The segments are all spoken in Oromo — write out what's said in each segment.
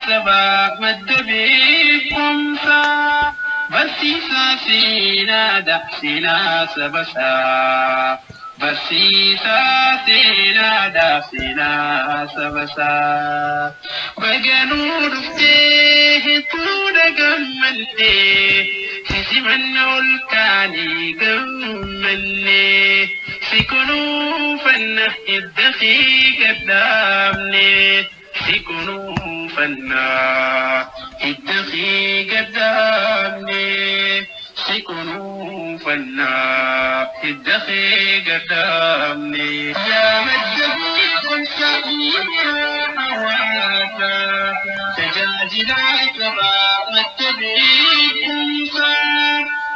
Sabaaf madda beekumsaa barsiisaa seenaadha seenaa sabasaa barsiisaa seenaadha seenaa sabasaa baganuu dhuftee hedduudha gammannee sisimanna ol kaanii gammannee si kunuunfanna hidda kee gadhaabne. Si kunuunfanna hidda kee gad dhaabne. Si kunuunfanna hidda kee gad dhaabne. Yaa madda beekumsa miidiyaa hawaasaa tajaajilaa sabaa madda beekumsaa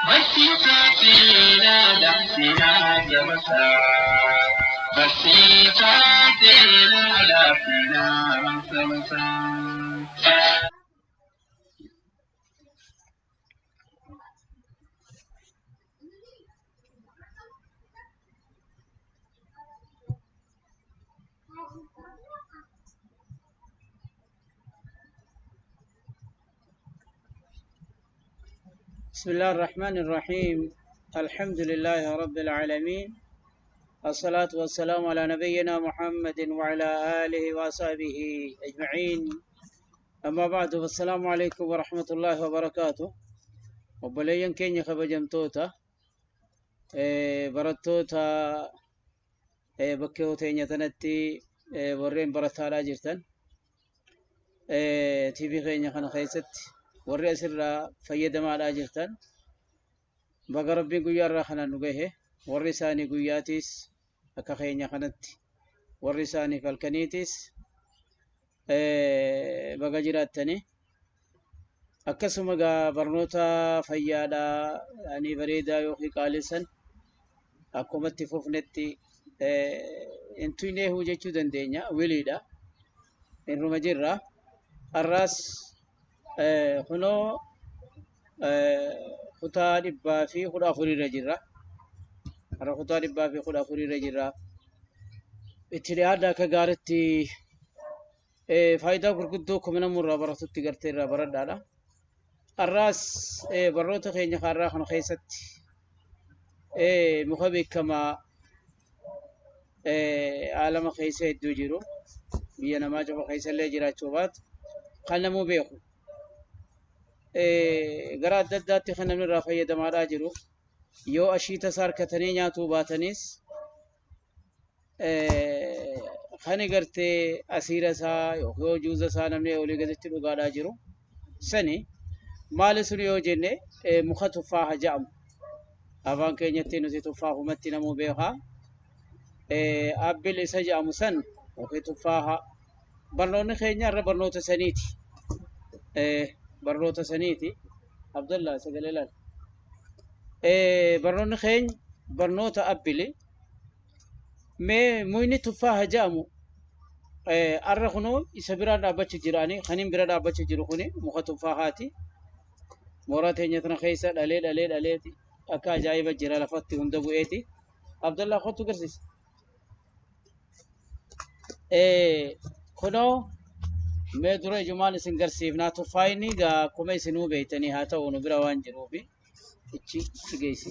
barsiisaa seenaadha seenaa sabasaa. Barsiisaa seenaa seenaa sabasaa. بسم الله الرحمن الرحيم الحمد لله رب العالمين الصلاة والسلام على نبينا محمد وعلى آله وصحبه أجمعين أما بعد فالسلام عليكم ورحمة الله وبركاته وبلين كينيا خبجمتوتا barattoota bakkee teenya tanatti warreen barataadhaa jirtan TV keenya kana keessatti warri asirraa fayyadamaadhaa jirtan baga rabbiin guyyaa irraa kana nu gahe warri isaanii guyyaatiis akka keenya kanatti warri isaaniif halkaniitiis baga jiraattanii Akkasuma egaa barnoota fayyaadhaa ani bareedaa yookiin qaalisan akkuma itti fufnetti hin tuyneehuu jechuu dandeenya wiliidha. Irruma jirra. Har'aas kunoo kutaa 114 irra jirra. Har'a kutaa 114 irra jirra. Itti dhiyaadha akka gaariitti Faayidaa gurguddoo akkuma namuu irraa baratutti gartee irraa baradhaadha. Har'aas barnoota keenya har'aa kana keessatti muka beekamaa aalama keessa hedduu jiru biyya namaa cufa keessa illee jiraachuu baatu kan namuu beeku gara adda addaatti kan namni irraa fayyadamaadhaa jiru yoo ashiita isaa harkatanii nyaatuu baataniis Kani gartee asiira isaa yookiin yoo juuza isaa namni olii gaditti dhugaadhaa jiru sani maali sun yoo jenne muka tuffaaha jedhamu afaan keenyatti nuti tuffaahumatti namuu beekaa abbil isa jedhamu san yookiin tuffaaha barnoonni keenya irra barnoota saniiti barnoota saniiti Abdallah sagalee laal barnoonni keenya barnoota abbili Mee muyni tuffaaha ja'amu arra kunoo isa biraan dhaabbachu jira ani kanin bira dhaabbachu jiru kuni muka tuffaahaati. Mooraa teenya tana keessa dhalee dhalee dhaleeti akka ajaa'iba jira lafatti hunda bu'eeti. Abdallah kottu garsiisa. Kunoo mee dura ijumaan isin garsiifnaa tuffaayni gaa akkuma isinuu beektanii haa ta'u nu bira waan jiruufi ichi ichi geessi.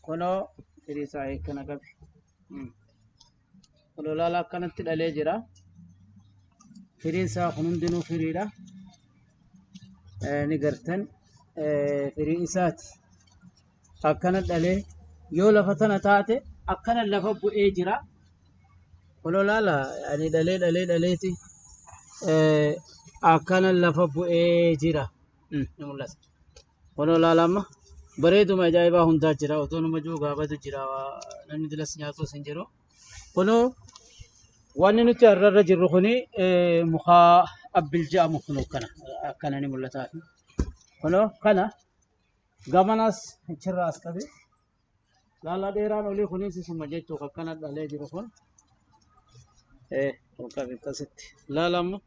Kunoo firii isaa akkana qabi. Kunoo laala akkanatti dhalee jira. Firiin isaa kun hundinuu firiidha. Ni gartan firii isaati. Akkana dhalee yoo lafa tana taate akkana lafa bu'ee jira. Kunoo laala ani dhalee dhalee dhaleeti akkana lafa bu'ee jira. Ni mul'ata. Kunoo laala amma bareeduma ajaa'ibaa hundaa jira. Otoo nama jiru gaafatu jira. Namni dilas nyaatus hin jiru. Kunoo wanni nuti har'a irra jirru kuni muka abbil jedhamu kunoo kana akkana ni mul'ata. Kunoo kana gamanas achirraa as qabe. Laala dheeraan olii kunis isuma jechuu akkana dhalee jiru kun. Ol qabe akkasitti. Laala amma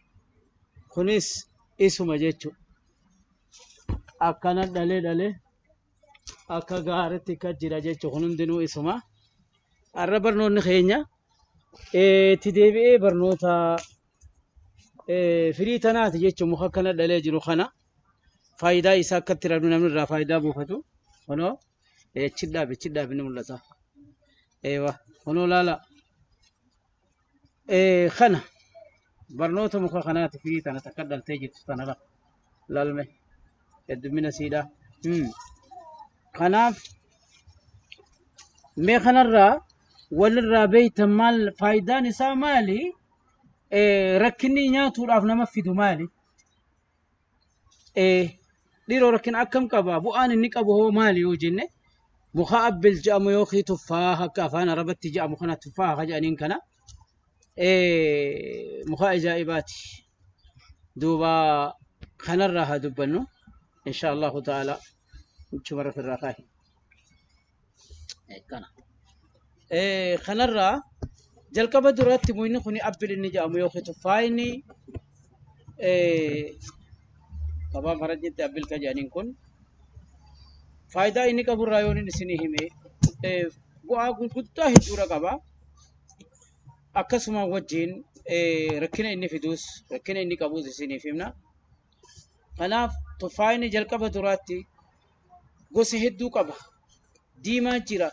kunis isuma jechuu. Akkana dhalee dhalee akka gaariitti akka jira jechuu kun hundinuu isuma. Har'a barnoonni keenya itti deebi'ee barnoota firii tanaati jechuun muka akkana dhalee jiru kana faayidaa isaa akka itti namni irraa faayidaa buufatu kunoo chidhaabi chidhaabi ni mul'ata. Eewa kunoo laala kana barnoota muka kanaati firii tana takka dhaltee jirtu tana lafa laalme heddummina siidhaa. Kanaaf mee kanarraa walirraa beeytan maal faayidaan isaa maali? Rakkinni nyaatuudhaaf nama fidu maali? Dhiiroo rakkina akkam qaba? Bu'aan inni qabu hoo maali yoo jenne muka abbil jedhamu yookiin tuffaa akka afaan arabatti jedhamu kana tuffaa akka jedhaniin kana muka ajaa'ibaati. Duuba kanarraa haa dubbannu insha Allahu ta'ala jechuun irraa kaa'i. Kana. Kanarraa jalqaba duratti mukni kun abbil inni jedhamu yookiin tuffaa inni afaan faranjiitti abbil kan jedhaniin kun faayidaa inni qaburraa yoo inni isinii hime bu'aa gurguddaa hedduudha qaba. Akkasuma wajjin rakkina inni fidus rakkina inni qabus isiniif himna. Kanaaf tuffaa inni jalqaba duraatti gosa hedduu qaba. Diimaa jira,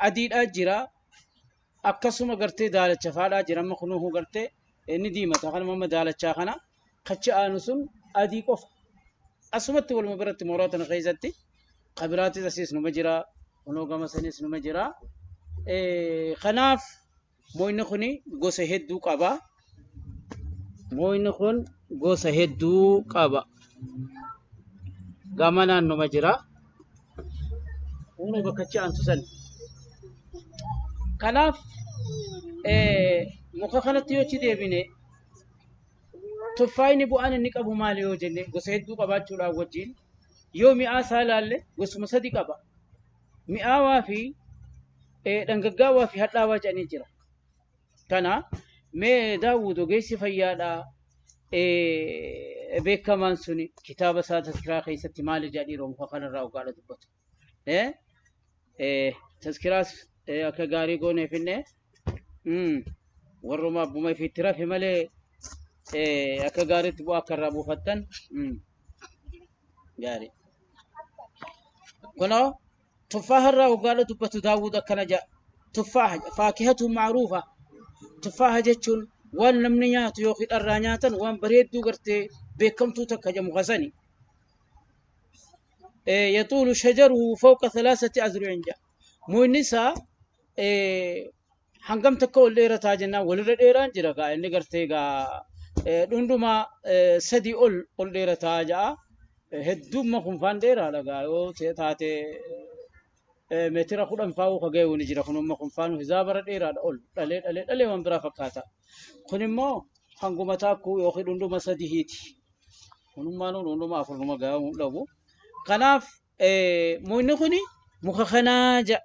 adiidhaa jira, akkasuma gartee daalacha faadhaa jira. Amma kunuu gartee inni diimata kanuma amma daalachaa kana kachi aanu sun adii qofa. Asumatti waluma biratti mooraa tana keessatti kabiraatis asiis numa jira, kunoo gama sanis numa jira. Kanaaf mooyni kun gosa hedduu qaba. Mooyni kun gosa hedduu qaba. Gama naannuma jira. Kunoo bakka achi aantu san. Kanaaf muka kanatti yoo achi deebine tuffaayni bu'aan inni qabu maali yoo jenne gosa hedduu qabaachuudhaan wajjin yoo mi'aa isaa ilaalle gosuma sadi qaba. Mi'aawaa fi dhangaggaawaa fi hadhaawaa jedhanii jira. Kana mee Daawud ogeessi fayyaadhaa beekamaan suni kitaaba isaa tazkiraa keessatti maali jedha dhiiroo muka kanarraa ogaadha dubbatu. Tazkiraas akka gaarii gooneef inni warruma abbuma ifiitti rafe malee akka gaariitti bu'aa akka irraa buufattan gaarii. Kunoo tuffaaha irraa hoggaadha dubbatu Daawud akkana jedha. Tuffaaha faakihatu ma'ruufa. Tuffaaha jechuun waan namni nyaatu yookiin dharraa nyaatan waan bareedduu gartee beekamtuu takka jedhamu kasani. Yaxuulu shajaruhu fawqa thalaasati azru'in jedha. Mukni isaa hangam takka ol dheerataa jennaan walirra dheeraan jira gaa inni gartee gaa dhundhuma sadii ol ol dheerataa ja'a. Hedduumma kunfaan dheeraadha gaa yoo taate meetira 10 faa'uu ka ga'u ni jira kunumma kunfaan hizaabara dheeraadha ol dhalee dhalee dhalee waan biraa fakkaata. Kun immoo hanguma taakkuu yookiin dhundhuma sadihiiti. Kunummaanuu dhundhuma afurnuma ga'uu dhabu. Kanaaf Mukni kun muka kanaa jedha.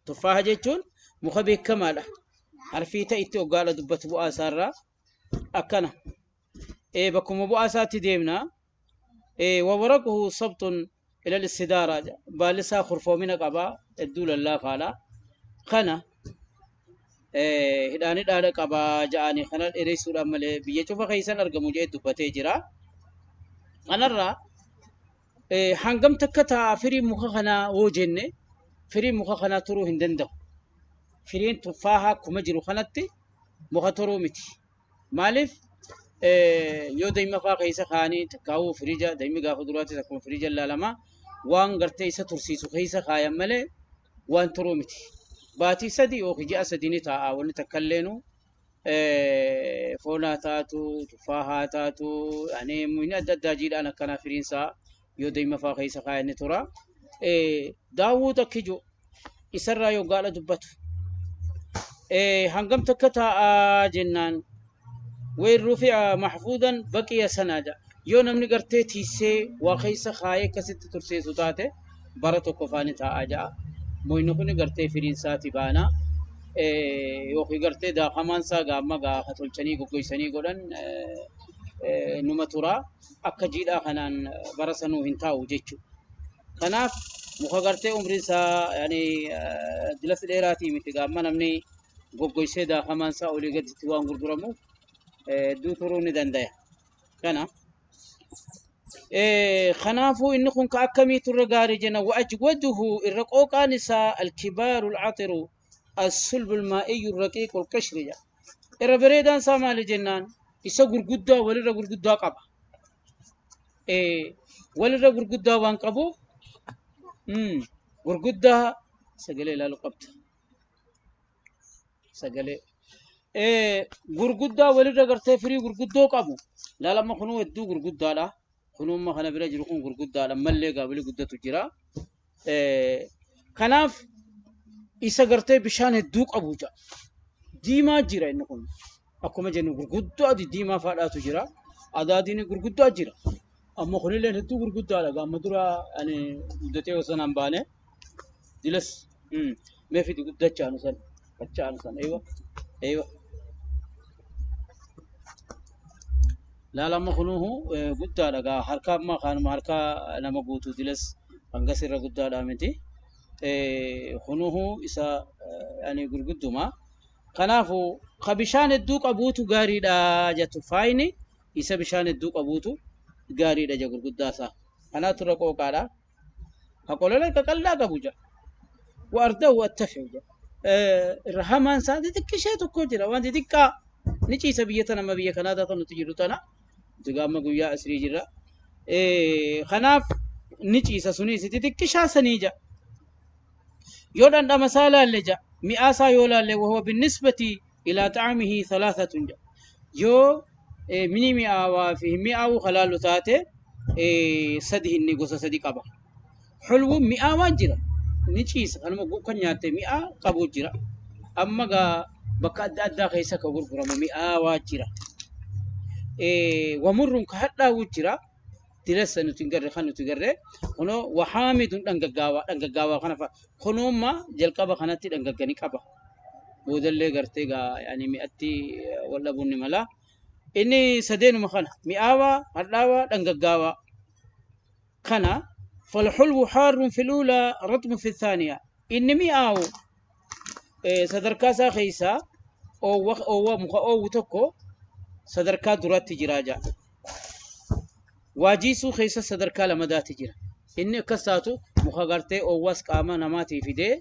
Tuffaaha jechuun muka beekamaadha. Harfii ta'e itti hoggaadha dubbatu bu'aa isaarraa akkana. Bakkuma bu'aa isaatti deemna. Wawaraquhu sabtun ilal istidaara jedha. Baalli isaa kurfoomina qaba. Hedduu lallaafaadha. Kana hidhaan hidhaadha qaba ja'anii kana dheeressuudhaan malee biyya cufa keessan argamu jedhee dubbatee jira. Kanarraa hangam takka ta'a firiin muka kanaa hoo jenne firiin muka kanaa turuu hin danda'u. Firiin tuffaahaa akkuma jiru kanatti muka turuu miti. Maaliif yoo daa'ima fa'aa keessa kaa'anii takkaa'uu firiija daa'imni gaafa duraattis akkuma firiija ilaalama waan gartee isa tursiisu keessa kaayan malee waan turuu miti. Baatii 3 yookiin ji'a 3 ni taa'a wanni takka illeenuu foon haa taatu, tuffaa haa taatu, ani mukni adda addaa jiidhaan akkanaa firiinsaa yoo daa'ima fa'aa keessa kaayan ni tura. Daawwuud akki jiru isarraa yoo gaadha dubbatu. Hangam takka taa'aa jennaan wayin rufi'a mahfuudan baqiya sanaa jedha. Yoo namni gartee tiisee waa keessa kaayee akkasitti tursiisu taate Bara tokko faani taa'aa ja'a. Muyni kun gartee firiin isaati baana. Yookiin gartee daakamaan isaa gaamma gaafa tolchanii goggoysanii godhan numa tura. Akka jiidhaa kanaan bara sanuu hin taa'u jechuudha. Kanaaf muka gartee umriin isaa yaani dilas dheeraatii miti gaamma namni goggoysee daakamaan isaa olii gaditti waan gurguramuuf hedduu turuu ni danda'a. Kana. Kanaafuu inni kun ka akkamiitu irra gaarii jenna wa'ajwaduhu irra qooqaan isaa alkibaaru alcaxiru assulbu almaa'iyyu raqiiqu alqishri jedha. Irra bareedaan isaa maali jennaan isa gurguddaa walirra gurguddaa qaba. Walirra gurguddaa waan qabuuf gurguddaa sagalee ilaaluu qabda. Sagalee. Gurguddaa walirra gartee firii gurguddoo qabu. Laalama kunuu hedduu gurguddaadha. Kunuumma kana bira jiru kun gurguddaadha. Mallee gaabili guddatu jira. Kanaaf isa gartee bishaan hedduu qabu jira. Diimaa jira inni kun. Akkuma jennu gurguddaa diimaa faadhaatu jira. Adaadiin gurguddaa jira. Amma kunillee hedduu gurguddaadha. Gaamma dura ani guddatee osoo naan baane. Dilas mee fidi guddachaa nu san. Fachaa nu san. Eewa. Eewa. Laala amma kunuuhu guddaadha gaa harka amma kanuma harka nama guutuu dilas hangas irra guddaadha miti. Kunuuhu isa yani gurgudduma. Kanaafu ka bishaan hedduu qabuutu gaariidha jettu faayini isa bishaan hedduu qabuutu gaariidha je gurguddaa isaa. Kanaatu irra qooqaadha. Ka qolola qaqallaa qabu jedha. Wa ardahu attafi'u jedha. Irra hamaan isaa xixiqqishee tokko jira waan xixiqqaa ni ciisa biyya tana amma biyya kanaa taatan nuti jirru tana. Nuti gaamma guyyaa asrii jirra. Kanaaf ni ciisa sunis xixiqqishaa sanii jedha. Yoo dhandhama isaa laalle jedha mi'aa isaa yoo laalle wahuwa binnisbati ilaa xaamihi thalaatatun jedha. Yoo mini mi'aawaa fi hin mi'aawu ka laallu taate sadi inni gosa sadi qaba. Xulwuun mi'aawaa jira ni ciisa kanuma kan nyaatte mi'aa qabu jira. Amma gaa bakka adda addaa keessa ka gurguramu mi'aawaa jira. Wamurruun ka hadhaa'u jira. Dilessa nuti hin garre kan nuti garre kunoo wahaamidun dhangaggaawaa dhangaggaawaa kana fa'a kunuumma jalqaba kanatti dhangaggani qaba. Boodallee gartee gaa yaani mi'atti wal dhabuun ni mala. Inni sadeenuma kana mi'aawaa, hadhaawaa, dhangaggaawaa kana falxulwu xaarrun fil uulaa raxmu fi thaaniya. Inni mi'aawu sadarkaa isaa keessaa oowwa oowwa muka oowwu tokko sadarkaa duraatti jiraa ja'a. Waajiisuu keessa sadarkaa lamadaatti jira. Inni akkas taatu muka gartee oowwaas qaama namaatii fidee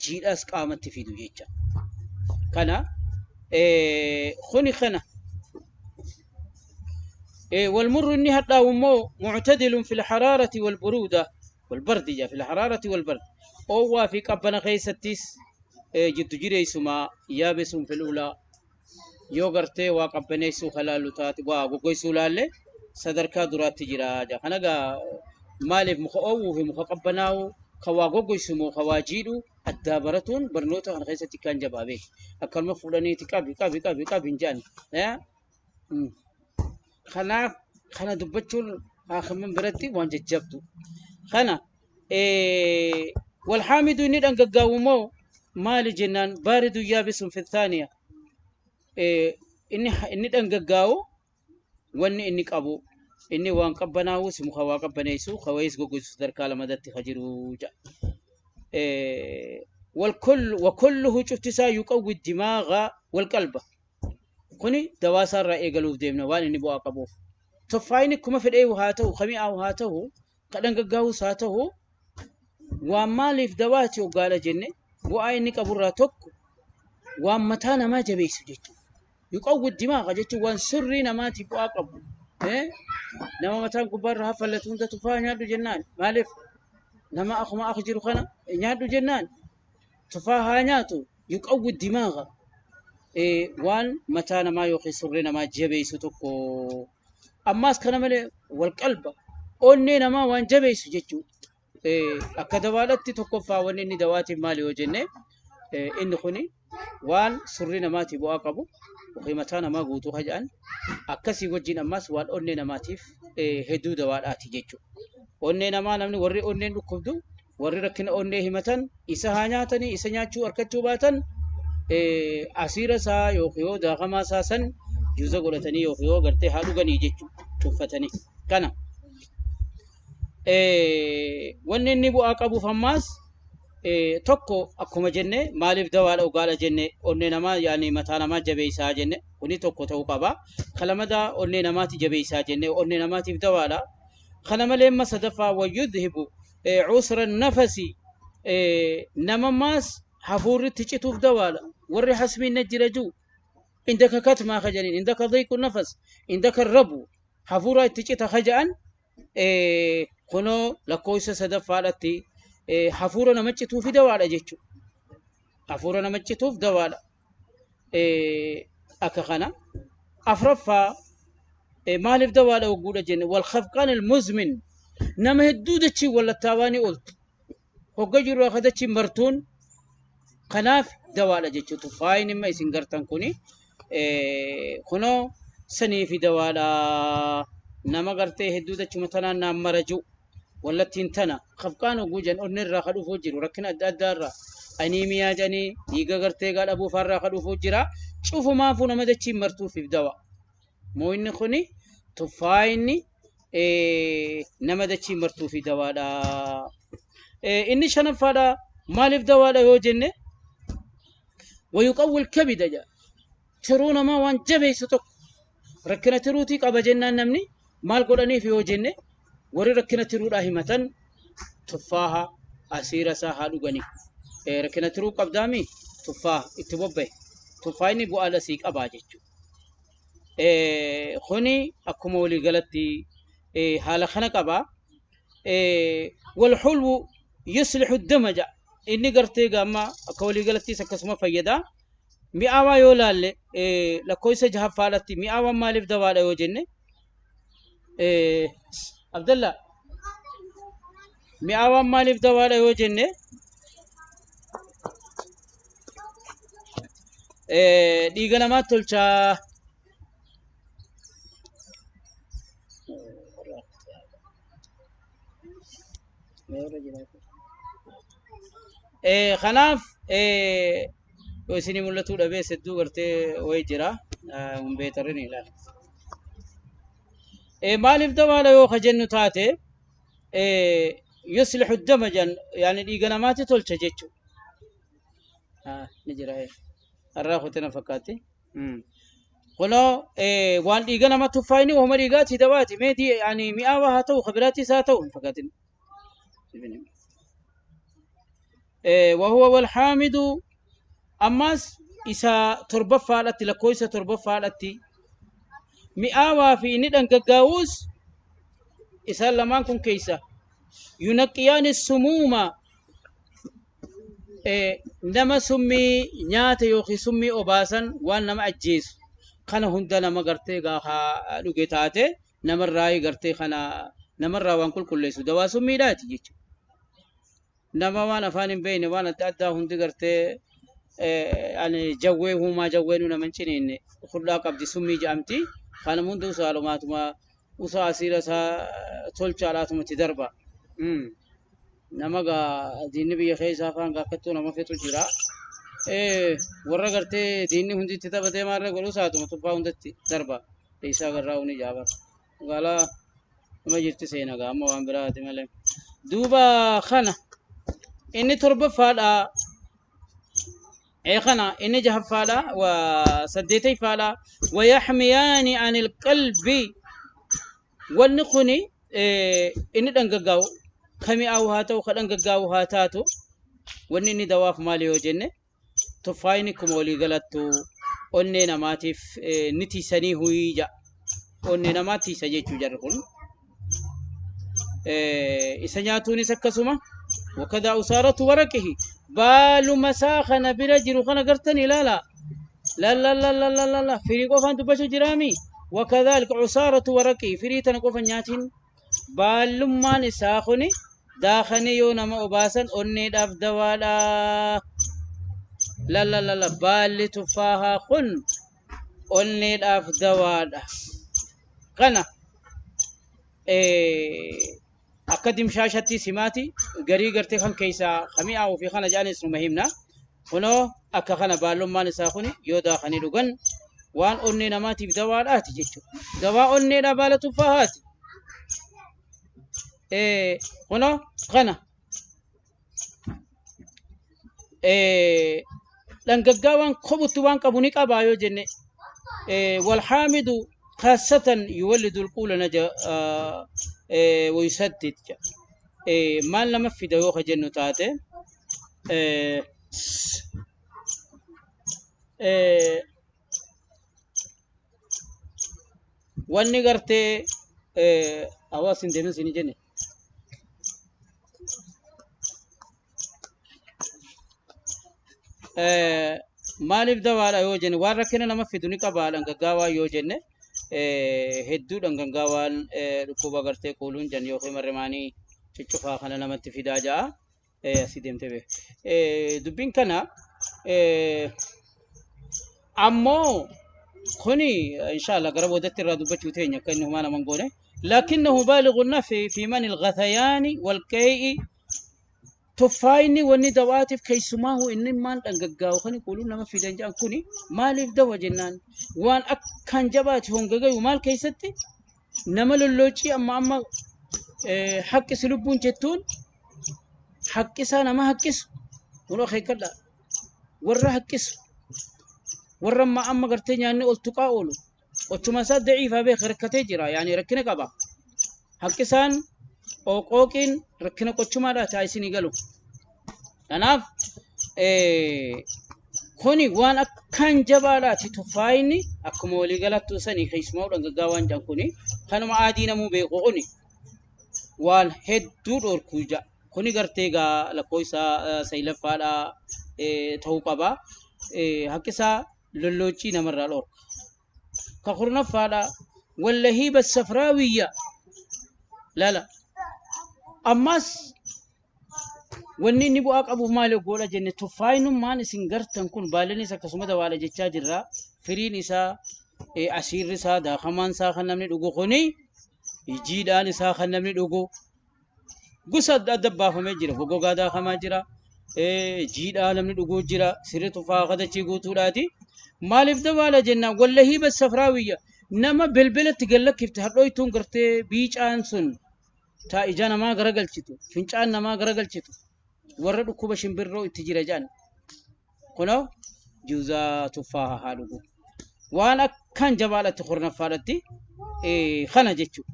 jiidhaas qaamatti fidu jecha. Kana kuni kana. Walmurru inni hadhaa'u immoo muctadilun fil haraarati wal buruuda wal bardi jaa fil haraarati wal bardi. Oowwaa fi qabbana keessattis jiddu jireessuma yaabisuun fil ulaa yoo gartee waa qabbaneessuu ka laallu taate waa goggoysuu laalle sadarkaa duraatti jira jaa. Kana gaa maaliif muka oowwuu fi muka qabbanaa'u ka waa goggoysu moo ka waa jiidhu addaa baratuun barnoota kana keessatti kan jabaa beeki. Akkanuma fuudhaniiti qabi qabi qabi qabi hin jedhan. Kanaaf kana dubbachuun haakiman biratti waan jajjabdu. Kana walhaamidu inni dhangaggaa'u immoo maali jennaan baaridu yaabisun fi thaaniya. Inni dhangaggaa'u wanni inni qabu inni waan qabbanaa'us muka waa qabbaneessu ka wayiis goggoysu sadarkaa lamadatti ka jiru jedha. Wakulluhu cufti isaa yuqawwi dimaaga walqalba. Kuni dawaa isaa irraa eegaluuf deemna waan inni bu'aa qabuuf. Toffaayini kuma fedhee haa ta'u, ka mi'aawu haa ta'u, ka dhangaggaa'us haa ta'u, waan maaliif dawaati hoggaadha jenne bu'aa inni qaburraa tokko waan mataa namaa jabeessu jechuudha. Yuqawwi dimaaqa jechuun waan sirrii namaatiif bu'aa qabu. Nama mataan gubbaarra haffallatu hunda tufaa nyaadhu jennaan. Maaliif nama akkuma akka jiru kana nyaadhu jennaan tufaa haa nyaatu yuqawwi dimaaqa waan mataa namaa yookiin surree namaa jabeessu tokko. Ammaas kana malee wal qalba onnee namaa waan jabeessu jechuudha. Akka dawaadhatti tokkoffaa wanni inni dawaatiif maali yoo jenne inni kuni waan surrii namaatiif bu'aa qabu yookiin mataa namaa guutuu haja'an akkasii wajjin ammas waan onnee namaatiif hedduu dawaadhaati jechuudha. Onnee namaa namni warri onneen dhukkubdu Warri rakkina onnee himatan isa haa nyaatanii, isa nyaachuu arkachuu baatan asiira isaa yookiin yoo daakamaa isaa san juuza godhatanii yookiin yoo gartee haa dhuganii jechuudha tuffatanii. Kana wanni inni bu'aa qabuuf ammaas tokko akkuma jenne maaliif dawaadha dhugaadha jenne, onnee namaa yaani mataa namaa jabeessaa jenne, kuni tokko ta'uu qaba. Kalamadaa onnee namaati jabeessaa jenne, onnee namaatiif dawaadha. Kana malee amma sadaffaa, wayyudhibu cusra nafasi, nama maas hafuurri itti cituuf dawaadha. Warri hasmiin na jira jiru indaka katmaa ka jedhaniin, indaka dhiiqu nafas, indaka rabu, hafuura itti cita ka jedhan, kunoo lakkoofsa sadaffaadhatti hafuura nama cituufi dawaadha jechuudha. Hafuura nama cituuf dawaadha. Akka kana afraffaa maaliif dawaadha hogguudha jenne, wal khafqaan almuzmin, nama hedduu dachiin wallattaawaanii ooltu hogga jiru akka dachiin martuun, kanaaf dawaadha jechuudha. Tuffaayin imma isin gartan kuni kunoo saniifi dawaadha. Nama gartee hedduu dachuma tanaan naan mara jiru wallattiin tana khafqaan hogguu jedhan, onni irraa ka dhufuu jiru rakkina adda addaa irraa, aniimiyaa jedhanii, dhiiga gartee gaa dhabuu faarraa ka dhufuu jira, cufumaafuu nama dachiin martuufiif dawa. Mooyinni kuni tuffaayinni nama dachiin martuufi dawaadha. Inni shanaffaadha maaliif dawaadha yoo jenne, wayuqawwil kabida jedha, tiruu namaa waan jabeessu tokko. Rakkina tiruutii qaba jennaan namni maal godhaniif yoo jenne, warri rakkina tiruudhaa himatan tuffaaha asiira isaa haa dhuganii. Rakkina tiruu qabdaami, tuffaaha itti bobba'e, tuffaayni bu'aa lasii qabaa jechuudha. Kuni akkuma waliigalatti haala kana qaba. Walxulwu yuslihu dama ja'a. Inni gartee gaamma akka waliigalattis akkasuma fayyada. Mi'aawaa yoo laalle, lakkoofsa jahaffaadhatti mi'aawaan maaliif dawaadha yoo jenne, Abdalla, mi'aawaan maaliif dawaadha yoo jenne, dhiiga namaatti tolchaa. Kanaaf yoo isinii mul'atuu dhabees hedduu gartee wayi jira, hin beetarin ilaala. Maaliif dawaadha yoo ka jennu taate, yuslihu dama jan, yaani dhiiga namaatti tolcha jechuudha. Ni jira har'aa kutina fakkaatti. Kunoo waan dhiiga nama tuffaayni wahuma dhiigaati dawaati meetii, yaani mi'aawaa haa ta'u, kabiraattis haa ta'u hin fakkaatin. Wahuwa walhaamidu, ammas isa torbaffaadhatti, lakkoofsa torbaffaadhatti mi'aawaa fi inni dhangaggaa'uus isaan lamaan kun keessa yunaqqiyaani sumuuma, nama summii nyaate yookiin summii obaasan, waan nama ajjeesu kana hunda nama gartee gaafa dhuge taate namarraa gartee kana namarraa waan qulqulleessu dawaa summiidhaati jechuudha. Nama waan afaan hin beekne waan adda addaa hundi gartee ani jawwee huumaa jawweenuu nama hin ciniinne hudhaa qabdi summii jedhamti. Kanuma hunda usaalumaatuma usaa asiira isaa tolchaadhaatumatti darba. Nama gaa diinni biyya keessaa afaan gaa akkattuu nama fixu jira. Warra gartee diinni hundi itti taphatee maarra godhu saatuma tuffaa hundatti darba. Isaa garraa uni jaaba. Magaalaa nama jirti seena gaa amma waan biraati malee. Duuba kana inni torbaffaadha. Ee kana inni jahaffaadha wa saddeetayfaadha. Wayaxmiyaani anil qalbi, wanni kuni inni dhangaggaa'u ka mi'aawu haa ta'u, ka dhangaggaa'u haa taatu, wanni inni dawaaf maali yoo jenne, tuffaayni akkuma walii galattu onnee namaatiif ni tiisanii huyii ja'a. Onnee namaa tiisa jechuu jarri kun. Isa nyaatuunis akkasuma, wakadaa usaaratu waraqihi, baaluma isaa kana bira jiru kana gartan ilaala. La firii qofaan dubbachuu jiraami. Wakadhaalika usaaratu waraqihi, firii tana qofa nyaatiin, baallummaan isaa kuni daakanii yoo nama obaasan onneedhaaf dawaadha. La la la la, baalli tuffaahaa kun onneedhaaf dawaadha. Kana Akka dimshaashatti simaati garii gartee kan keessaa kami'aa'uu fi kana jedhanis numa himna. Kunoo akka kana baallummaan isaa kun yoo daakanii dhugan waan onnee namaatiif dawaadhaati jechuudha. Dawaa onneedhaa baala tuffaahaati. Kunoo kana dhangaggaa waan kobutti waan qabu ni qabaa yoo jenne walhaamidu khaasatan yuwallidu alquula naja wayusaddid jedha. Maal nama fida yoo ka jennu taate wanni gartee hawaas hin deemin siin jenne. Maaliif dawaadha yoo jenne waan rakkina nama fidu ni qaba dhangaggaawaa yoo jenne hedduu dhangaggaawaan dhukkuba gartee kuuluun jan yookiin marrimaanii cuccufaa kana namatti fidaa ja'a. Asii deemtee beek. Dubbiin kana ammoo kuni inshallah gara boodatti irraa dubbachuu teenya akka inni humaa naman goone. Lakinnahu baaligu nafi fi mani al-ghathayaani wal-qee'i Tuffaayni wanni dawaatiif keessumaahu inni maan dhangaggaa'u kani quluun nama fidan jedhan kuni maaliif dawa jennaan waan akkaan jabaati hongagayu maal keessatti nama lolloocii amma amma haqqisi lubbuun jettuun haqqisaa nama haqqisu kun akeekkadha warra haqqisu warra amma amma gartee nyaanni ol tuqaa oolu qochuma isaa daciifaa beeka rakkatee jira yaani rakkina qaba Haqqisaan qooqooqiin rakkina qochumaadha taa isinii galu. Kanaaf kuni waan akkaan jabaadhaati tuffaayni akkuma waliigalattuu sanii keessumaa dhangaggaa waan jedhan kuni kanuma aadii namuu beeku kuni waan hedduu dhorkuu ja'a. Kuni gartee gaa lakkoofsa saylaffaadha ta'uu qaba. Haqqisaa lollooccii namarraa dhorka. Ka kurnaffaadha wallahiiba safraawiyya lala ammas wanni inni bu'aa qabuuf maali godha jenne tuffaayinummaan isin gartan kun baallinis akkasuma dawaadha jechaa jirra firiin isaa asiirri isaa daakamaan isaa kan namni dhugu kuni jiidhaan isaa kan namni dhugu Gosa adda adda baafamee jira. Gogogaa daakamaa jira. Jiidhaa namni dhuguu jira. Sirri tufaa kadachii guutuudhaati. Maaliif dabaala jennaan wallahii bas safraawiyya nama belbelatti gad lakkifte hadhooytuun gartee biicaan sun taa ija namaa garagalchitu fincaan namaa garagalchitu warra dhukkuba shimbirroo itti jira jedhan kunoo juuzaa tuffaa haa dhugu. Waan akkaan jabaadhatti kurnaffaadhatti kana jechuudha.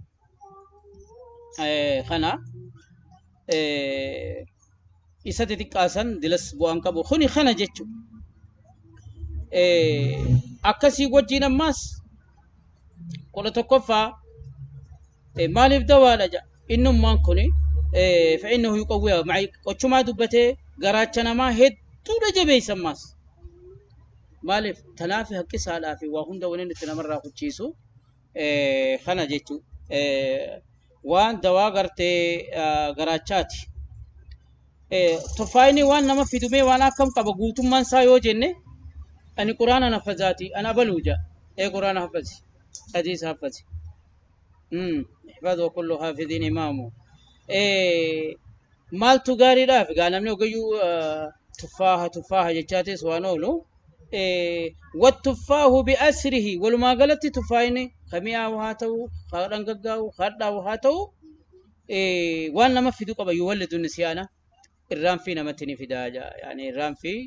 Kana isa xixiqqaa san dilas bu'aan qabu kuni kana jechuudha. Akkasii wajjin ammaas 11ffaa maaliif dawaadha jedha innummaan kuni fa'innahu yuqawwiya qochumaa dubbatee garaacha namaa hedduudha jabeessa ammaas. Maaliif tanaafi haqqisaadhaa fi waa hunda waliin itti namarraa kuchiisu. Kana jechu waan dawaa gartee garaachaati. Tuffaayni waan nama fidumee waan akkam qaba guutummaan isaa yoo jenne ani quraana hafazaati an abaluu ja ee quraana hafazi hadiisa hafazi ihfadhu kullu hafidhin imaamu maaltu gaariidhaaf gaa namni ogayyuu tuffaaha tuffaaha jechaatis waan oolu Wattuffaahu bi'asrihi walumaa galatti tuffaayni ka mi'aawu haa ta'u ka dhangaggaa'u ka hadhaa'u haa ta'u waan nama fidu qaba yuwallidu nisyaana irraanfii namatti ni fidaa ja'a yaani irraanfii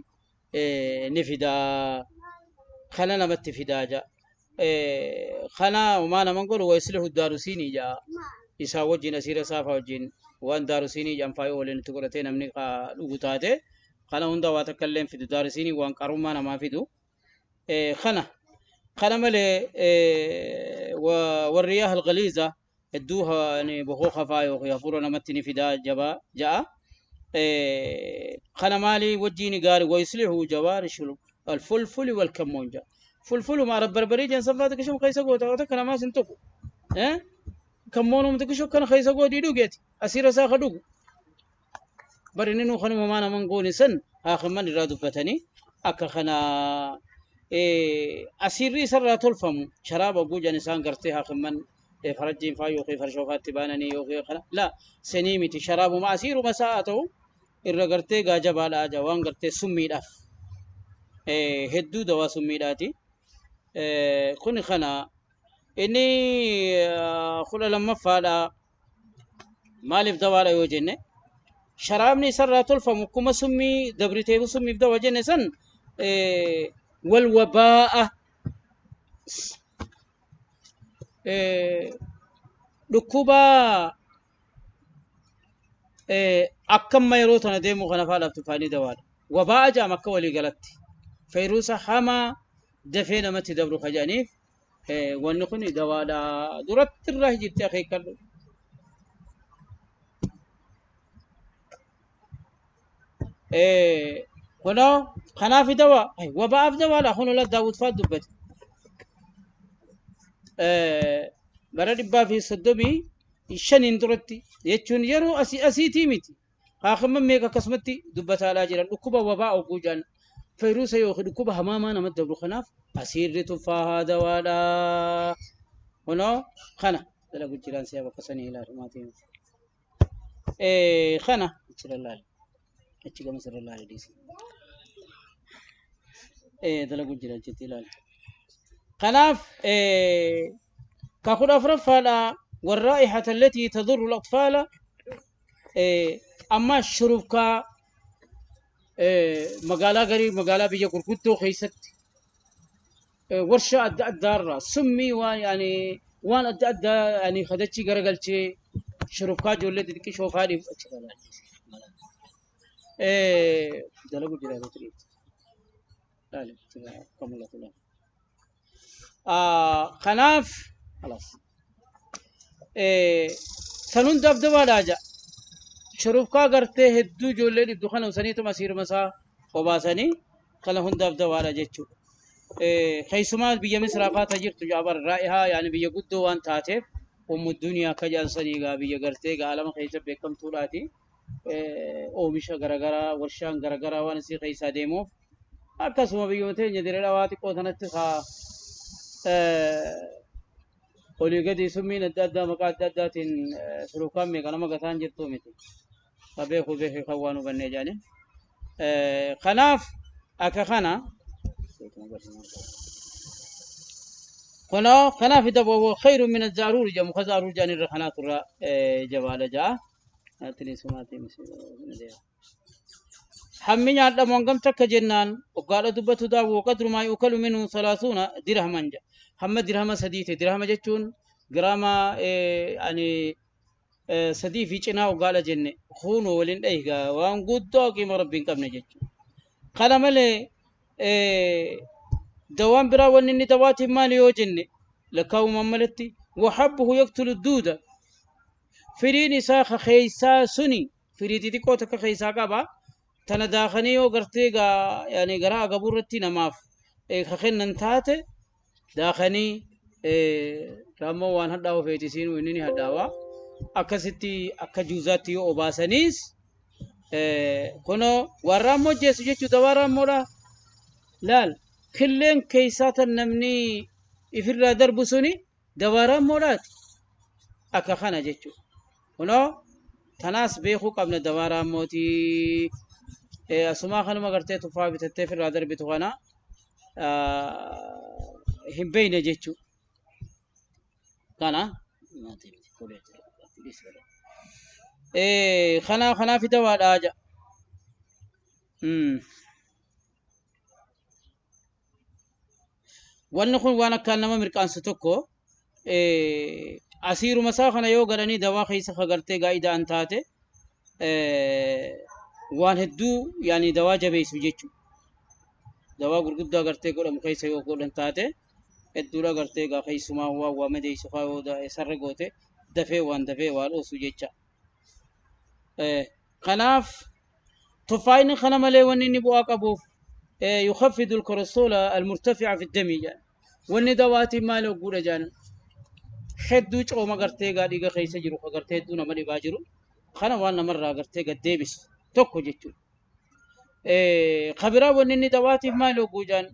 ni fidaa kana namatti fidaa ja'a kana homaa naman godhu wa yuslihu daarusiinii ja'a isaa wajjin asiira saafaa wajjin waan daarusiinii jedhan faayoo waliin itti godhatee namni ka dhugu taate Kana hunda waa takka illee hin fidu. Daarisiinii waan qarummaa namaa fidu. Kana kana malee warriyaah algaliiza hedduu bokoo kafaa yookiin hafuura namatti ni fidaa jabaa ja'a. Kana maalii wajjiin gaari wayuslihu jawaarishul alfulfuli wal kammoon ja'a. Fulfuluma arab barbarii jan sanfaa xiqishum keessa goota waan takka namaas hin tuqu. Kammoonum xiqishu kana keessa godhii dhugeeti asiira isaa ka dhugu. Bar inninuu kanuma maa naman goone san haakimman irraa dubbatanii akka kana asiirri isarraa tolfamu sharaaba guujan isaan gartee haakimman Farajjiin faa yookiin farshoo faatti baananii yookiin kana la sanii miti sharaabuma asiiruma isaa haa ta'u irra gartee gaa jabaadha aja waan gartee summiidhaaf hedduu dawaa summiidhaati. Kuni kana inni 12ffaadha. Maaliif dawaadha yoo jenne sharaabni isarraa tolfamu akkuma summii dabriteefu summiif dawa jenne san wal wabaa'a dhukkuba akkamma yeroo tana deemu kana faadhaaf tufaanii dawaadha. Wabaa'a jedhama akka walii galatti. Fayruusa hamaa dafee namatti dabru ka jedhaniif wanni kun dawaadha. Duratti irraa jirti akeekkadhu. Kunoo kanaaf dawaa wabaa'aaf dawaadha kunoo la Daawud fa'aa dubbate. Bara 135n duratti jechuun yeroo asii asiitii miti. Haakimman meeqa akkasumatti dubbataadhaa jiran dhukkuba wabaa oguu jedhan fayruusa yookiin dhukkuba hamaamaa namatti dabru kanaaf asiirri tuffaahaa dawaadha. Kunoo kana dalagu jiraan si'a bakka sanii ilaalu maatii miti. Kana achirra laali. Achi gama sirra laali dhiisi. Dalagu jira achitti ilaali. Kanaaf ka 14ffaadha warraa'ihata allatii tadurru al-atfaala amma shurufkaa magaalaa garii magaalaa biyya gurguddoo keessatti warshaa adda addaarraa summii waan yani waan adda addaa yani kadachii garagalchee shurufkaa ijoollee xixiqqishoo faadhiif achi dalagu jira laali akka mul'atu laali. Kanaaf خلاص san hundaaf dabaadhaa ja'a. Shurufkaa gartee hedduu ijoollee dhibdu kana usaniituma asiiruma isaa obaasanii kana hundaaf dawaadha jechuudha. Keessumaa biyya Misraa faata jirtu jaabar raa'ihaa yaani biyya guddoo waan taateef ummu duniyaa akka jedhan sanii gaa biyya gartee gaa alama keessa beekamtuudhaati. Oomisha garagaraa warshaan garagaraa waan isii keessaa deemuuf akkasuma biyyuma teenya diree dhawaa xiqqoo sanatti haa olii gadi summiin adda addaa maqaa adda addaatiin shurufkaan meeqa nama gataan jirtu miti. Ka beeku beeke kan waan hubannee jedhani. Kanaaf akka kana kunoo kanaaf daboo khayru min az-zaaruur jedhamu ka zaaruur jedhan irra kanaatu irra jabaadha ja'a. Hammi nyaadhamu hangam takka jennaan hoggaadha dubbatu daawwu qadru maa yuukalu minhu salaasuuna dirhaman jedha. Hamma dirhama sadiiti. Dirhama jechuun giraama ani sadii fi cinaa hoggaadha jenne kunoo waliin dhahi waan guddoo qiima rabbi hin qabne jechuudha. Kana malee dawaan biraa wanni inni dawaatiin maali yoo jenne lakkaa'umaan malatti wahabbuhu yaqtulu duuda firiin isaa ka keeysaa suni firii xixiqqoo takka keeysaa qaba tana daakanii yoo gartee gaa yaani garaa agabuu irratti namaaf ka kennan taate daakanii raammoo waan hadhaa'u feeti isiinuu inni ni hadhaawa akkasitti akka juuzaatti yoo obaasaniis kunoo waan raammoo jeessu jechuu dawaa raammoodha laal killeen keeysaa tan namni ifirraa darbu suni dawaa raammoodhaati akka kana jechuudha. Kunoo tanaas beekuu qabna dawaa raammootii. Asumaa kanuma gartee tuffaa bitattee ofirraa darbitu kana hin beekne jechuudha. Kana kana kanaaf dawaadha jedha. Wanni kun waan akkaan nama mirqaansu tokko asiiruma isaa kana yoo galanii dawaa keessa ka gartee gaa'idaan taate waan hedduu yaani dawaa jabeessu jechuudha. Dawaa gurguddaa gartee godhamu keessa yoo godhan taate hedduudha gartee gaa keessumaa waan waa madeessu faa yoo sarre goote dafee waan dafee waa dhoosu jecha. Kanaaf Tuffaayni kana malee wanni inni bu'aa qabuuf yukaffidu alkorestoola almurtafi'a fi dami jedhan. Wanni dawaatiin maali hogguudha jedhan. Hedduu cooma gartee gaa dhiiga keessa jiru ka gartee hedduu nama dhibaa jiru kana waan namarraa gartee gad deebisu tokko jechuudha. Ka biraa wanni inni dawaatiif maali hogguu jedhan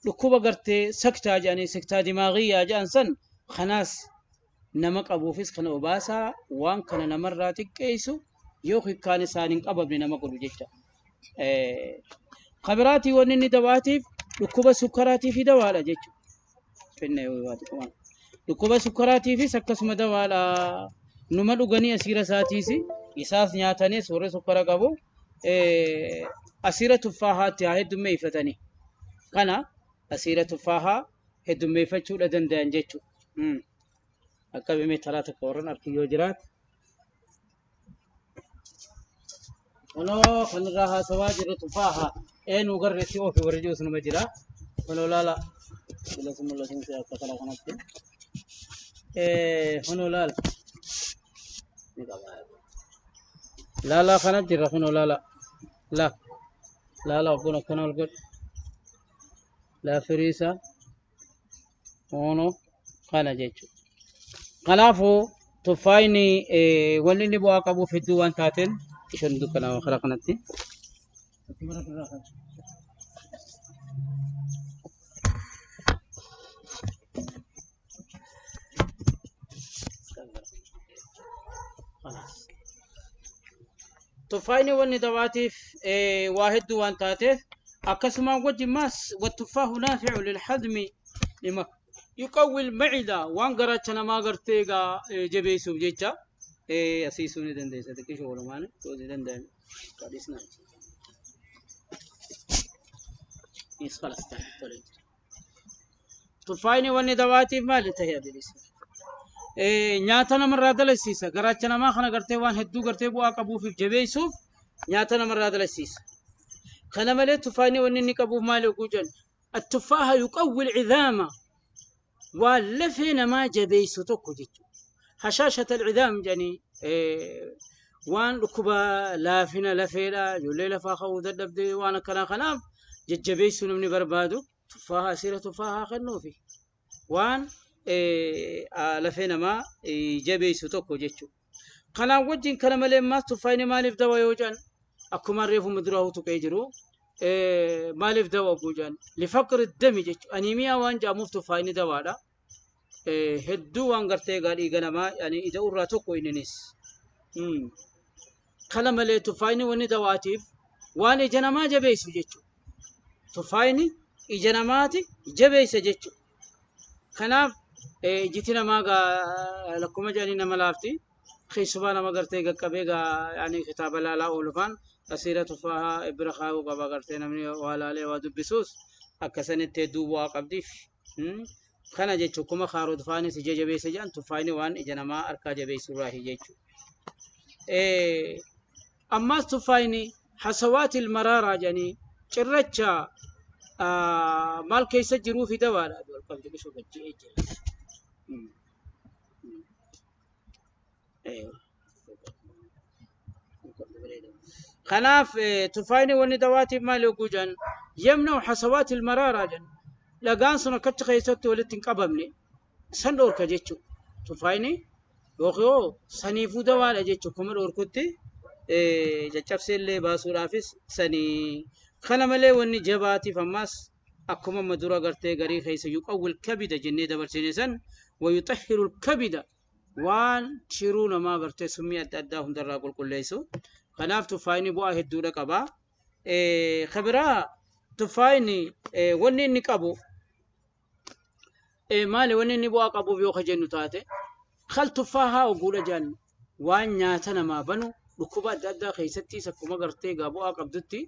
dhukkuba gartee saktaa jedhanii saktaa dimaagiyyaa jedhan san Kanaas nama qabuufis kana obaasaa waan kana namarraa xiqqeessu yoo hikkaan isaan hin qabamne nama godhu jecha. Kabiraatii wanni inni dawaatiif dhukkuba sukkaraatiif dawaadha jechuudha. Finna yoo waati qaban. Dhukkuba sukkaraatiifis akkasuma dawaadha. Numa dhuganii asiira isaatiis isaas nyaataniis warri sukkara qabu asiira tuffaahaatti haa heddummeeffatanii. Kana asiira tuffaahaa heddummeeffachuudha danda'an jechuudha. Akka bimee taraa tokko warran arki yoo jiraate. Kunoo kan irraa haasawaa jirru tuffaaha. Eenyu garreetti oofi warri jiru sunuma jira. Kunoo laala. Sila sun mul'atu si akka kana kanatti. Kunoo laala. Ni qaba. Laala kana jira kunoo laala. La. Laala kun akkana ol godhu. Laa firiisa. Kunoo kana jechuudha. Kanaafuu tuffaayni wanni inni bu'aa qabuuf hedduu waan taateen isheen dukkanaa karaa kanatti. Tuffaayni wanni dawaatiif waa hedduu waan taateef akkasumaan wajjin maas wattuffaahu naafi'u lilhadmi lima yuqawwi alma'ida waan garaacha namaa gartee egaa jabeessuuf jecha asiisuu ni dandeessa xiqqisho walumaan yoo ni danda'ame kadhisna. Is khalas tole. Tuffaayni wanni dawaatiif maali ta'e abilisa. Nyaata namarraa dalasiisa garaacha namaa kana gartee waan hedduu gartee bu'aa qabuufiif jabeessuuf nyaata namarraa dalasiisa. Kana malee tuffaayni wanni inni qabuuf maali oguu jennu التفاحة يقوي العظام waan lafee namaa jabeessu tokko jechuudha. هشاشة العظام jedhanii waan dhukkuba laafina lafeedha ijoollee lafaa ka'uu dadhabde waan akkanaa kanaaf jajjabeessuu namni barbaadu tuffaaha asiira tuffaahaa kennuufi waan lafee namaa jabeessu tokko jechuudha. Kanaan wajjin kana malee ammaas tuffaayni maaliif dawa yoo jedhan akkuma reefu muduraa tuqee jiru maaliif dawa oguu jedhan لفقر الدم jechuudha. Aniimiyaa waan jedhamuuf tuffaayni dawaadha. Hedduu waan gartee egaa dhiiga namaa yani ija irraa tokko inninis. Kana malee tuffaayni wanni dawaatiif waan ija namaa jabeessu jechuudha. Tuffaayni ija namaati jabeessa jechuudha. Kanaaf ijiti namaa gaa lakkuma jedhanii nama laafti. Keessumaa nama gartee qaqqabee gaa yani kitaaba laalaa oolufaan asiira tuffaahaa bira kaa'uu qaba gartee namni waa laalee waa dubbisuus akkasanitti hedduu bu'aa qabdiif. Kana jechuun kuma kaaroot faanis ija jabeessa jedhan tuffaayni waan ija namaa harkaa jabeessurraa jechuudha. Ammaas tuffaayni حصوات المرارة jedhanii cirracha maal keessa jiruu fi dawaadha. Qabdi bishoo gajji'ee jira. Kanaaf tuffaayni wanni dawaatiif maal yogguu jedhan يمنع حصوات المرارة jedhan dhagaan sun akkachi keessatti walitti hin qabamne san dhoorka jechuudha. Tuffaayni yookiin saniifuu dawaadha jechuudha. Kuma dhoorkutti caccabsee illee baasuudhaafis sanii. Kana malee wanni jabaatiif ammaas akkuma amma dura gartee garii keessa يقوي الكبد jennee dabarsine san ويطهر الكبد waan tiruu namaa gartee summii adda addaa hundarraa qulqulleessu. Kanaaf tuffaayni bu'aa hedduudha qaba. Kabiraa tuffaayni wanni inni qabu maali wanni inni bu'aa qabuuf yoo ka jennu taate kal tuffaahaa oguudha jennu waan nyaata namaa banu dhukkuba adda addaa keessattis akkuma gartee gaa bu'aa qabdutti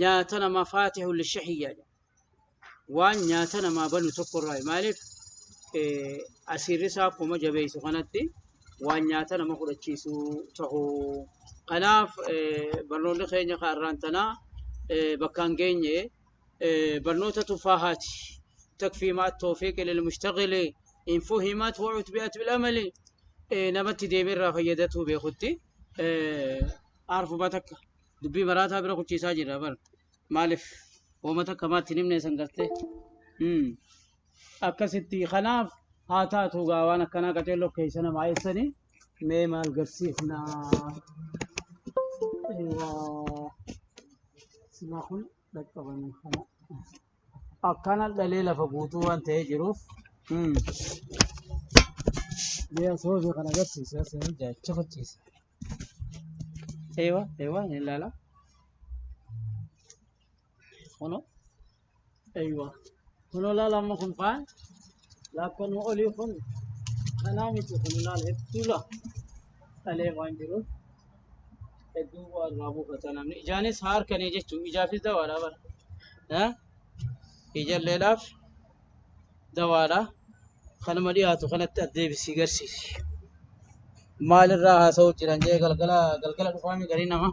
nyaata namaa فاتح للشهية waan nyaata namaa banu tokkorraa maaliif asiirri isaa akkuma jabeessu kanatti waan nyaata nama fudhachiisu ta'uu. Kanaaf barnoonni keenya kaarraan tanaa bakkaan geenye barnoota tuffaahaati. تكفي مع التوفيق للمشتغل إن فهمت وعتبئت بالأمل namatti deemeerraa fayyadatu beekutti arfuma takka dubbii maraataa bira kuchiisaa jira bar maaliif wooma takka maatti himne san gartee akkasitti kanaaf haa taatu gaa waan akkanaa qaceelloo keessa namaa eessanii mee maal garsiifnaa silaa kun dhaqqabanii kana akkana dhalee lafa guutuu waan ta'ee jiruuf Mee asoofi kan agarsiisu asii jaacha fachiisa. Eewa eewa ni ilaala. Kunoo eeywa kunoo laala amma kun faan laakkanuu olii kun kanaa miti kun laala hedduu la dhalee waan jiruuf hedduu bu'aa irraa buufata namni. Ijaanis haa harkanii jechuun ijaafis dawaadha bara. Ijalleedhaaf dawaadha. Kanuma dhiyaatu kanatti addeebisii garsiisi. Maalirraa haasa'u jiran jee galgala galgala dhufaami garii nama.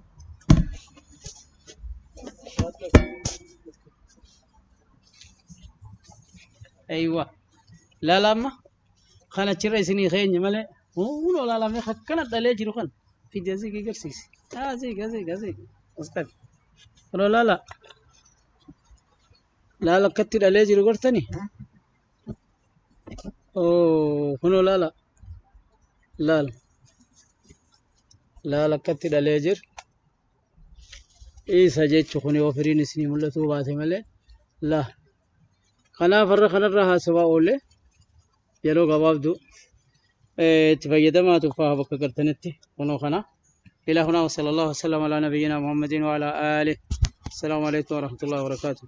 Eeywa. Laala amma kan achirra isinii keenya malee hunoo laalamee akkana dhalee jiru kan fidi asii garsiisi. Asii asii asii as qabi. Kunoo laala laala akkatti dhalee jiru gartani. Oo kunoo laala laala laala akkatti dhalee jiru. Isa jechu kun yoo firiin isinii mul'atuu baate malee laa. Kanaaf har'a kanarraa haasawaa oolle yeroo gabaabduu itti fayyadamaa tuffaa bakka gartanitti kunoo kana. إلى هنا وصلى الله وسلم على نبينا محمد وعلى آله. السلام عليكم ورحمة الله وبركاته.